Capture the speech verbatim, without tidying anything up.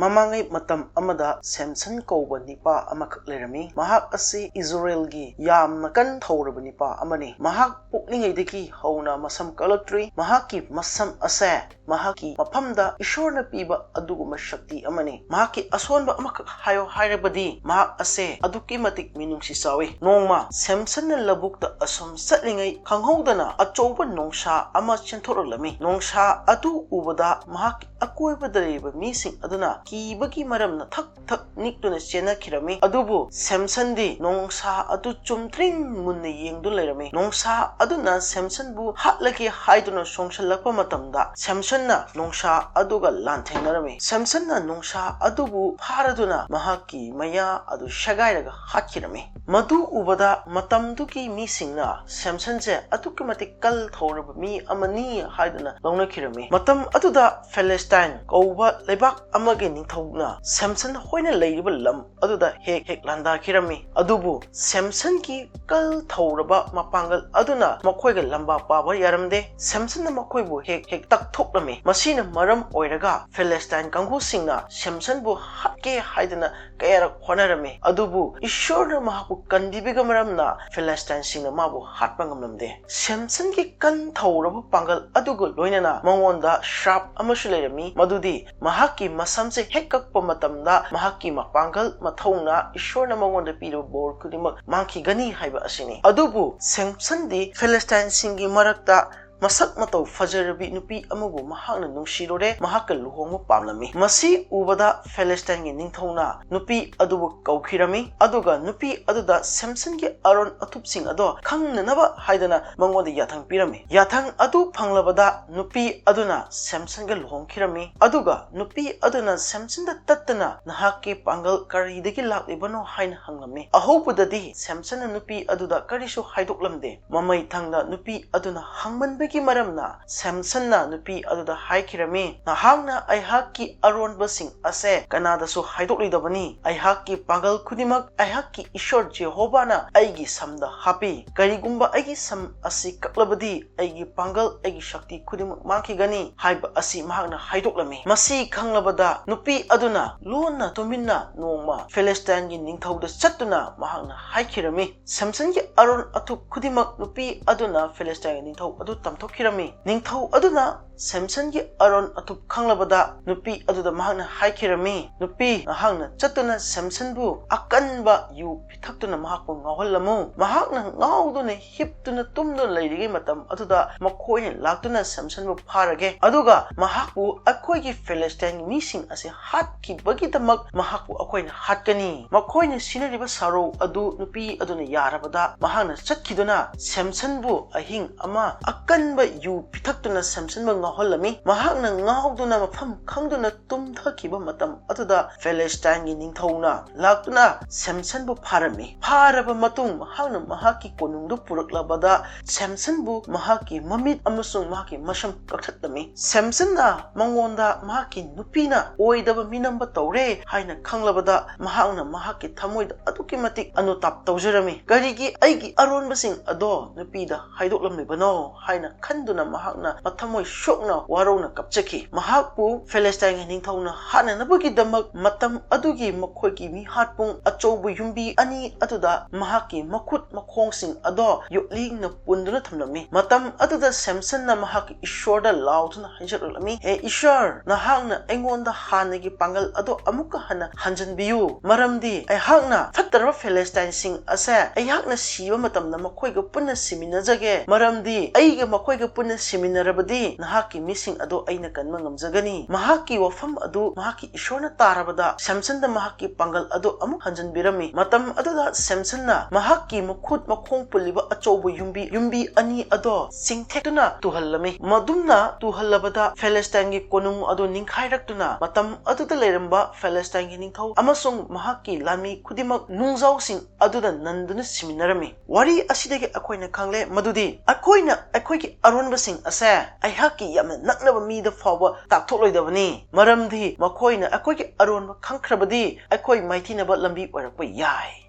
ꯃꯃꯥꯡꯉꯩ ꯃꯇꯝ ꯑꯃꯗ ꯁꯦꯝꯁꯟ ꯀꯧꯕ ꯅꯤꯄꯥ ꯑꯃꯈꯛ ꯂꯩꯔꯝꯃꯤ꯫ ꯃꯍꯥꯛ ꯑꯁꯤ ꯏꯖꯔꯦꯜꯒꯤ ꯌꯥꯝꯅ ꯀꯟ ꯊꯧꯔꯕ ꯅꯤꯄꯥ ꯑꯃꯅꯤ꯫ ꯃꯍꯥꯛ ꯄꯣꯛꯂꯤꯉꯩꯗꯒꯤ ꯍꯧꯅ ꯃꯁꯝ ꯀꯛꯂꯛꯇ꯭ꯔꯤ꯫ ꯃꯍꯥꯛꯀꯤ ꯃꯁꯝ ꯑꯁꯦ ꯃꯍꯥꯛꯀꯤ ꯃꯐꯝꯗ ꯏꯁꯣꯔꯅ ꯄꯤꯕ ꯑꯗꯨꯒꯨꯝꯕ ꯁꯛꯇꯤ ꯑꯃꯅꯤ꯫ ꯃꯍꯥꯛꯀꯤ ꯑꯁꯣꯟꯕ ꯑꯃꯈꯛ ꯍꯥꯏꯌꯣ ꯍꯥꯏꯔꯕꯗꯤ, ꯃꯍꯥꯛ ꯑꯁꯦ ꯑꯗꯨꯛꯀꯤ ꯃꯇꯤꯛ ꯃꯤꯅꯨꯡꯁꯤ ꯆꯥꯎꯏ꯫ ꯅꯣꯡꯃ ꯁꯦꯝꯁꯟꯅ ꯂꯧꯕꯨꯛꯇ ꯑꯁꯨꯝ ꯆꯠꯂꯤꯉꯩ, ꯈꯪꯍꯧꯗꯅ ꯑꯆꯧꯕ ꯅꯣꯡꯁꯥ ꯑꯃ ꯆꯦꯟꯊꯣꯔꯛꯂꯝꯃꯤ꯫ ꯅꯣꯡꯁꯥ ꯑꯗꯨ ꯎꯕꯗ ꯃꯍꯥꯛꯀꯤ ꯑꯀꯣꯏꯕꯗ ꯂꯩꯔꯤꯕ ꯃꯤꯁꯤꯡ ꯑꯗꯨꯅ ꯀꯤꯕꯒꯤ ꯃꯔꯝꯅ ꯊꯛ ꯊꯛ ꯅꯤꯛꯇꯨꯅ ꯆꯦꯟꯅꯈꯤꯔꯝꯃꯤ꯫ ꯑꯗꯨꯕꯨ ꯁꯦꯝꯁꯟꯗꯤ ꯅꯣꯡꯁꯥ ꯑꯗꯨ ꯆꯨꯝꯗ꯭ꯔꯤꯡ ꯃꯨꯟꯅ ꯌꯦꯡꯗꯨꯅ ꯂꯩꯔꯝꯃꯤ꯫ ꯅꯣꯡꯁꯥ ꯑꯗꯨꯅ ꯁꯦꯝꯁꯟꯕꯨ ꯍꯥꯠꯂꯒꯦ ꯍꯥꯏꯗꯨꯅ ꯆꯣꯡꯁꯤꯜꯂꯛꯄ ꯃꯇꯝꯗ, ꯁꯦꯝꯁꯟꯅ ꯅꯣꯡꯁꯥ ꯑꯗꯨꯒ ꯂꯥꯟꯊꯦꯡꯅꯔꯝꯃꯤ꯫ ꯁꯦꯝꯁꯟꯅ ꯅꯣꯡꯁꯥ ꯑꯗꯨꯕꯨ ꯐꯥꯔꯗꯨꯅ ꯃꯍꯥꯛꯀꯤ ꯃꯌꯥ ꯑꯗꯨ ꯁꯦꯒꯥꯏꯔꯒ ꯍꯥꯠꯈꯤꯔꯝꯃꯤ꯫ ꯃꯗꯨ ꯎꯕꯗ ꯃꯇꯝꯗꯨꯒꯤ ꯃꯤꯁꯤꯡꯅ ꯁꯦꯝꯁꯟꯁꯦ ꯑꯗꯨꯛꯀꯤ ꯃꯇꯤꯛ ꯀꯜ ꯊꯧꯔꯕ ꯃꯤ ꯑꯃꯅꯤ ꯍꯥꯏꯗꯨꯅ ꯂꯧꯅꯈꯤꯔꯝꯃꯤ꯫ ꯃꯇꯝ ꯑꯗꯨꯗ ꯐꯤꯂꯤꯁꯇꯥꯏꯟ ꯀꯧꯕ ꯂꯩꯕꯥꯛ ꯑꯃꯒꯤ ꯅꯤꯡꯊꯧꯅ ꯁꯦꯝꯁꯟ ꯍꯣꯏꯅ ꯂꯩꯔꯤꯕ ꯂꯝ ꯑꯗꯨꯗ ꯍꯦꯛ ꯍꯦꯛ ꯂꯥꯟꯗꯥꯈꯤꯔꯝꯃꯤ꯫ ꯑꯗꯨꯕꯨ ꯁꯦꯝꯁꯟꯒꯤ ꯀꯜ ꯊꯧꯔꯕ ꯃꯄꯥꯡꯒꯜ ꯑꯗꯨꯅ ꯃꯈꯣꯏꯒ ꯂꯝꯕꯥ ꯄꯥꯕ ꯌꯥꯔꯝꯗꯦ꯫ ꯁꯦꯝꯁꯟꯅ ꯃꯈꯣꯏꯕꯨ ꯍꯦꯛ ꯍꯦꯛ ꯇꯛꯊꯣꯛꯂꯝꯃꯤ꯫ ꯃꯁꯤꯅ ꯃꯔꯝ ꯑꯣꯏꯔꯒ ꯐꯤꯂꯤꯁꯇꯥꯏꯟ ꯀꯥꯡꯕꯨꯁꯤꯡꯅ ꯁꯦꯝꯁꯟꯕꯨ ꯍꯥꯠꯀꯦ ꯍꯥꯏꯗꯨꯅ ꯀꯌꯥꯔꯛ ꯍꯣꯠꯅꯔꯝꯃꯤ꯫ ꯑꯗꯨꯕꯨ ꯏꯁꯣꯔꯅ ꯃꯍꯥꯛꯄꯨ ꯀꯟꯕꯤꯕꯒꯤ ꯃꯔꯝꯅ ꯐꯤꯂꯤꯁꯇꯥꯏꯟꯁꯤꯡꯅ ꯃꯥꯕꯨ ꯍꯥꯠꯄ ꯉꯝꯂꯝꯗꯦ꯫ ꯁꯦꯝꯁꯟꯒꯤ ꯀꯟ ꯊꯧꯔꯕ ꯄꯥꯡꯒꯜ ꯑꯗꯨꯒ ꯂꯣꯏꯅꯅ ꯃꯉꯣꯟꯗ ꯁ꯭ꯔꯥꯞ ꯑꯃꯁꯨ ꯂꯩꯔꯝꯃꯤ, ꯃꯗꯨꯗꯤ ꯃꯍꯥꯛꯀꯤ ꯃꯁꯝꯁꯦ ꯍꯦꯛ ꯀꯛꯄ ꯃꯇꯝꯗ ꯃꯍꯥꯛꯀꯤ ꯃꯄꯥꯡꯒꯜ, ꯃꯊꯧꯅꯥ, ꯏꯁꯣꯔꯅ ꯃꯉꯣꯟꯗ ꯄꯤꯔꯤꯕ ꯕꯣꯔ ꯈꯨꯗꯤꯡꯃꯛ ꯃꯥꯡꯈꯤꯒꯅꯤ ꯍꯥꯏꯕ ꯑꯁꯤꯅꯤ꯫ ꯑꯗꯨꯕꯨ ꯁꯦꯝꯁꯟꯗꯤ ꯐꯤꯂꯤꯁꯇꯥꯏꯟꯁꯤꯡꯒꯤ ꯃꯔꯛꯇ ꯃꯁꯛ ꯃꯇꯧ ꯐꯖꯔꯕꯤ ꯅꯨꯄꯤ ꯑꯃꯕꯨ ꯃꯍꯥꯛꯅ ꯅꯨꯡꯁꯤꯔꯨꯔꯦ, ꯃꯍꯥꯛꯀ ꯂꯨꯍꯣꯡꯕ ꯄꯥꯝꯂꯝꯃꯤ꯫ ꯃꯁꯤ ꯎꯕꯗ ꯐꯤꯂꯤꯁꯇꯥꯏꯟꯒꯤ ꯅꯤꯡꯊꯧꯅ ꯅꯨꯄꯤ ꯑꯗꯨꯕꯨ ꯀꯧꯈꯤꯔꯝꯃꯤ, ꯑꯗꯨꯒ ꯅꯨꯄꯤ ꯑꯗꯨꯗ ꯁꯦꯝꯁꯟꯒꯤ ꯑꯔꯣꯟ ꯑꯊꯨꯞꯁꯤꯡ ꯑꯗꯣ ꯈꯪꯅꯅꯕ ꯍꯥꯏꯗꯅ ꯃꯉꯣꯟꯗ ꯌꯥꯊꯪ ꯄꯤꯔꯝꯃꯤ꯫ ꯌꯥꯊꯪ ꯑꯗꯨ ꯐꯪꯂꯕꯗ ꯅꯨꯄꯤ ꯑꯗꯨꯅ ꯁꯦꯝꯁꯟꯒ ꯂꯨꯍꯣꯡꯈꯤꯔꯝꯃꯤ, ꯑꯗꯨꯒ ꯅꯨꯄꯤ ꯑꯗꯨꯅ ꯁꯦꯝꯁꯟꯗ ꯇꯠꯇꯅ, "ꯅꯍꯥꯛꯀꯤ ꯄꯥꯡꯒꯜ ꯀꯔꯤꯗꯒꯤ ꯂꯥꯛꯂꯤꯕꯅꯣ?" ꯍꯥꯏꯅ ꯍꯪꯂꯝꯃꯤ꯫ ꯑꯍꯧꯕꯗꯗꯤ ꯁꯦꯝꯁꯟꯅ ꯅꯨꯄꯤ ꯑꯗꯨꯗ ꯀꯔꯤꯁꯨ ꯍꯥꯏꯗꯣꯛꯂꯝꯗꯦ꯫ ꯃꯃꯩ ꯊꯪꯅ ꯅꯨꯄꯤ ꯑꯗꯨꯅ ꯍꯪꯃꯟꯕꯒꯤ ꯃꯔꯝꯅ ꯁꯦꯝꯁꯟꯅ ꯅꯨꯄꯤ ꯑꯗꯨꯗ ꯍꯥꯏꯈꯤꯔꯝꯃꯤ, "ꯅꯍꯥꯛꯅ ꯑꯩꯍꯥꯛꯀꯤ ꯑꯔꯣꯟꯕꯁꯤꯡ ꯑꯁꯦ ꯀꯅꯥꯗꯁꯨ ꯍꯥꯏꯗꯣꯛꯂꯣꯏꯗꯕꯅꯤ꯫ ꯑꯩꯍꯥꯛꯀꯤ ꯄꯥꯡꯒꯜ ꯈꯨꯗꯤꯡꯃꯛ ꯑꯩꯍꯥꯛꯀꯤ ꯏꯁꯣꯔ ꯖꯦꯍꯣꯚꯥꯅ ꯑꯩꯒꯤ ꯁꯝꯗ ꯍꯥꯞꯄꯤ꯫ ꯀꯔꯤꯒꯨꯝꯕ ꯑꯩꯒꯤ ꯁꯝ ꯑꯁꯤ ꯀꯛꯂꯕꯗꯤ ꯑꯩꯒꯤ ꯄꯥꯡꯒꯜ, ꯑꯩꯒꯤ ꯁꯛꯇꯤ ꯈꯨꯗꯤꯡꯃꯛ ꯃꯥꯡꯈꯤꯒꯅꯤ" ꯍꯥꯏꯕ ꯑꯁꯤ ꯃꯍꯥꯛꯅ ꯍꯥꯏꯗꯣꯛꯂꯝꯃꯤ꯫ ꯃꯁꯤ ꯈꯪꯂꯕꯗ ꯅꯨꯄꯤ ꯑꯗꯨꯅ ꯂꯣꯟꯅ ꯇꯨꯃꯤꯟꯅ ꯅꯣꯡꯃ ꯐꯤꯂꯤꯁꯇꯥꯏꯟꯒꯤ ꯅꯤꯡꯊꯧꯗ ꯆꯠꯇꯨꯅ ꯃꯍꯥꯛꯅ ꯍꯥꯏꯈꯤꯔꯝꯃꯤ꯫ ꯁꯦꯝꯁꯟꯒꯤ ꯑꯔꯣꯟ ꯑꯊꯨꯞ ꯈꯨꯗꯤꯡꯃꯛ ꯅꯨꯄꯤ ꯑꯗꯨꯅ ꯐꯤꯂꯤꯁꯇꯥꯏꯟꯒꯤ ꯅꯤꯡꯊꯧ ꯑꯗꯨ ꯇꯝꯊꯣꯛꯈꯤꯔꯝꯃꯤ꯫ ꯅꯤꯡꯊꯧ ꯑꯗꯨꯅ ꯁꯦꯝꯁꯟꯒꯤ ꯑꯔꯣꯟ ꯑꯊꯨꯞ ꯈꯪꯂꯕꯗ ꯅꯨꯄꯤ ꯑꯗꯨꯗ ꯃꯍꯥꯛꯅ ꯍꯥꯏꯈꯤꯔꯝꯃꯤ, "ꯅꯨꯄꯤ, ꯅꯍꯥꯛꯅ ꯆꯠꯇꯨꯅ ꯁꯦꯝꯁꯟꯕꯨ ꯑꯀꯟꯕ ꯌꯨ ꯄꯤꯊꯛꯇꯨꯅ ꯃꯍꯥꯛꯄꯨ ꯉꯥꯎꯍꯜꯂꯝꯃꯨ꯫ ꯃꯍꯥꯛꯅ ꯉꯥꯎꯗꯨꯅ ꯍꯤꯞꯇꯨꯅ ꯇꯨꯝꯗꯨꯅ ꯂꯩꯔꯤꯉꯩ ꯃꯇꯝ ꯑꯗꯨꯗ ꯃꯈꯣꯏꯅ ꯂꯥꯛꯇꯨꯅ ꯁꯦꯝꯁꯟꯕꯨ ꯐꯥꯔꯒꯦ, ꯑꯗꯨꯒ ꯃꯍꯥꯛꯄꯨ ꯑꯩꯈꯣꯏꯒꯤ ꯐꯤꯂꯤꯁꯇꯥꯏꯟꯒꯤ ꯃꯤꯁꯤꯡ ꯑꯁꯤ ꯍꯥꯠꯈꯤꯕꯒꯤꯗꯃꯛ ꯃꯍꯥꯛꯄꯨ ꯑꯩꯈꯣꯏꯅ ꯍꯥꯠꯀꯅꯤ꯫" ꯃꯈꯣꯏꯅ ꯁꯤꯟꯅꯔꯤꯕ ꯁꯥꯔꯧ ꯑꯗꯨ ꯅꯨꯄꯤ ꯑꯗꯨꯅ ꯌꯥꯔꯕꯗ ꯃꯍꯥꯛꯅ ꯆꯠꯈꯤꯗꯨꯅ ꯁꯦꯝꯁꯟꯕꯨ ꯑꯍꯤꯡ ꯑꯃ ꯑꯀꯟꯕ ꯌꯨ ꯄꯤꯊꯛꯇꯨꯅ ꯁꯦꯝꯁꯟꯕꯨ ꯉꯥꯎꯍꯜꯂꯝꯃꯤ꯫ ꯃꯍꯥꯛꯅ ꯉꯥꯎꯗꯨꯅ ꯃꯐꯝ ꯈꯪꯗꯨꯅ ꯇꯨꯝꯊꯈꯤꯕ ꯃꯇꯝ ꯑꯗꯨꯗ ꯐꯤꯂꯤꯁꯇꯥꯏꯟꯒꯤ ꯅꯤꯡꯊꯧꯅ ꯂꯥꯛꯇꯨꯅ ꯁꯦꯝꯁꯟꯕꯨ ꯐꯥꯔꯝꯃꯤ꯫ ꯐꯥꯔꯕ ꯃꯇꯨꯡ ꯃꯍꯥꯛꯅ ꯃꯍꯥꯛꯀꯤ ꯀꯣꯅꯨꯡꯗꯨ ꯄꯨꯔꯛꯂꯕꯗ ꯁꯦꯝꯁꯟꯕꯨ ꯃꯍꯥꯛꯀꯤ ꯃꯃꯤꯠ ꯑꯃꯁꯨꯡ ꯃꯍꯥꯛꯀꯤ ꯃꯁꯝ ꯀꯛꯊꯠꯂꯝꯃꯤ꯫ ꯁꯦꯝꯁꯟꯅ ꯃꯉꯣꯟꯗ ꯃꯍꯥꯛꯀꯤ ꯅꯨꯄꯤꯅ ꯑꯣꯏꯗꯕ ꯃꯤꯅꯝꯕ ꯇꯧꯔꯦ ꯍꯥꯏꯅ ꯈꯪꯂꯕꯗ ꯃꯍꯥꯛꯅ ꯃꯍꯥꯛꯀꯤ ꯊꯃꯣꯏꯗ ꯑꯗꯨꯛꯀꯤ ꯃꯇꯤꯛ ꯑꯅꯨꯇꯥꯞ ꯇꯧꯖꯔꯝꯃꯤ꯫ "ꯀꯔꯤꯒꯤ ꯑꯩꯒꯤ ꯑꯔꯣꯟꯕꯁꯤꯡ ꯑꯗꯣ ꯅꯨꯄꯤꯗ ꯍꯥꯏꯗꯣꯛꯂꯝꯂꯤꯕꯅꯣ?" ꯍꯥꯏꯅ ꯈꯟꯗꯨꯅ ꯃꯍꯥꯛꯅ ꯃꯊꯃꯣꯏ ꯁꯣꯛꯅ ꯋꯥꯔꯧꯅ ꯀꯞꯆꯈꯤ꯫ ꯃꯍꯥꯛꯄꯨ ꯐꯤꯂꯤꯁꯇꯥꯏꯟꯒꯤ ꯅꯤꯡꯊꯧꯅ ꯍꯥꯠꯅꯅꯕꯒꯤꯗꯃꯛ ꯃꯇꯝ ꯑꯗꯨꯒꯤ ꯃꯈꯣꯏꯒꯤ ꯃꯤꯍꯥꯠꯄꯨꯡ ꯑꯆꯧꯕ ꯌꯨꯝꯕꯤ ꯑꯅꯤ ꯑꯗꯨꯗ ꯃꯍꯥꯛꯀꯤ ꯃꯈꯨꯠ ꯃꯈꯣꯡꯁꯤꯡ ꯑꯗꯣ ꯌꯣꯠꯂꯤꯡꯅ ꯄꯨꯟꯗꯨꯅ ꯊꯝꯂꯝꯃꯤ꯫ ꯃꯇꯝ ꯑꯗꯨꯗ ꯁꯦꯝꯁꯟꯅ ꯃꯍꯥꯛꯀꯤ ꯏꯁꯣꯔꯗ ꯂꯥꯎꯗꯨꯅ ꯍꯥꯏꯖꯔꯛꯂꯝꯃꯤ, "ꯍꯦ ꯏꯁꯣꯔ, ꯅꯍꯥꯛꯅ ꯑꯩꯉꯣꯟꯗ ꯍꯥꯟꯅꯒꯤ ꯄꯥꯡꯒꯜ ꯑꯗꯣ ꯑꯃꯨꯛꯀ ꯍꯟꯅ ꯍꯟꯖꯤꯟꯕꯤꯌꯨ, ꯃꯔꯝꯗꯤ ꯑꯩꯍꯥꯛꯅ ꯐꯠꯇꯔꯕ ꯐꯤꯂꯤꯁꯇꯥꯏꯟꯁꯤꯡ ꯑꯁꯦ ꯑꯩꯍꯥꯛꯅ ꯁꯤꯕ ꯃꯇꯝꯗ ꯃꯈꯣꯏꯒ ꯄꯨꯟꯅ ꯁꯤꯃꯤꯟꯅꯖꯒꯦ, ꯃꯔꯝꯗꯤ ꯑꯩꯒ ꯃꯈꯣꯏꯒ ꯄꯨꯟꯅ ꯁꯤꯃꯤꯟꯅꯔꯕꯗꯤ ꯅꯍꯥꯛ ꯃꯍꯥꯛꯀꯤ ꯃꯤꯁꯤꯡ ꯑꯗꯨ ꯑꯩꯅ ꯀꯟꯕ ꯉꯝꯖꯒꯅꯤ꯫ ꯃꯍꯥꯛꯀꯤ ꯋꯥꯐꯝ ꯑꯗꯨ ꯃꯍꯥꯛꯀꯤ ꯏꯁꯣꯔꯅ ꯇꯥꯔꯕꯗ ꯁꯦꯝꯁꯟꯗ ꯃꯍꯥꯛꯀꯤ ꯄꯥꯡꯒꯜ ꯑꯗꯨ ꯑꯃꯨꯛ ꯍꯟꯖꯤꯟꯕꯤꯔꯝꯃꯤ꯫ ꯃꯇꯝ ꯑꯗꯨꯗ ꯁꯦꯝꯁꯟꯅ ꯃꯍꯥꯛꯀꯤ ꯃꯈꯨꯠ ꯃꯈꯣꯡ ꯄꯨꯜꯂꯤꯕ ꯑꯆꯧꯕ ꯌꯨꯝꯕꯤ, ꯌꯨꯝꯕꯤ ꯑꯅꯤ ꯑꯗꯣ ꯆꯤꯡꯊꯦꯛꯇꯨꯅ ꯇꯨꯍꯜꯂꯝꯃꯤ꯫ ꯃꯗꯨꯝꯅ ꯇꯨꯍꯜꯂꯕꯗ ꯐꯤꯂꯤꯁꯇꯥꯏꯟꯒꯤ ꯀꯣꯅꯨꯡ ꯑꯗꯨ ꯅꯤꯡꯈꯥꯏꯔꯛꯇꯨꯅ ꯃꯇꯝ ꯑꯗꯨꯗ ꯂꯩꯔꯝꯕ ꯐꯤꯂꯤꯁꯇꯥꯏꯟꯒꯤ ꯅꯤꯡꯊꯧ ꯑꯃꯁꯨꯡ ꯃꯍꯥꯛꯀꯤ ꯂꯥꯟꯃꯤ ꯈꯨꯗꯤꯡꯃꯛ ꯅꯨꯡꯖꯥꯎꯁꯤꯡ ꯑꯗꯨꯗ ꯅꯟꯗꯨꯅ ꯁꯤꯃꯤꯟꯅꯔꯝꯃꯤ꯫ ꯋꯥꯔꯤ ꯑꯁꯤꯗꯒꯤ ꯑꯩꯈꯣꯏꯅ ꯈꯪꯂꯦ ꯃꯗꯨꯗꯤ ꯑꯩꯈꯣꯏꯅ ꯑꯩꯈꯣꯏꯒꯤ ꯑꯔꯣꯟꯕꯁꯤꯡ ꯑꯁꯦ ꯑꯩꯍꯥꯛꯀꯤ ꯌꯥꯝꯅ ꯅꯛꯅꯕ ꯃꯤꯗ ꯐꯥꯎꯕ ꯇꯥꯛꯊꯣꯛꯂꯣꯏꯗꯕꯅꯤ, ꯃꯔꯝꯗꯤ ꯃꯈꯣꯏꯅ ꯑꯩꯈꯣꯏꯒꯤ ꯑꯔꯣꯟꯕ ꯈꯪꯈ꯭ꯔꯕꯗꯤ ꯑꯩꯈꯣꯏ ꯃꯥꯏꯊꯤꯅꯕ ꯂꯝꯕꯤ ꯑꯣꯏꯔꯛꯄ ꯌꯥꯏ꯫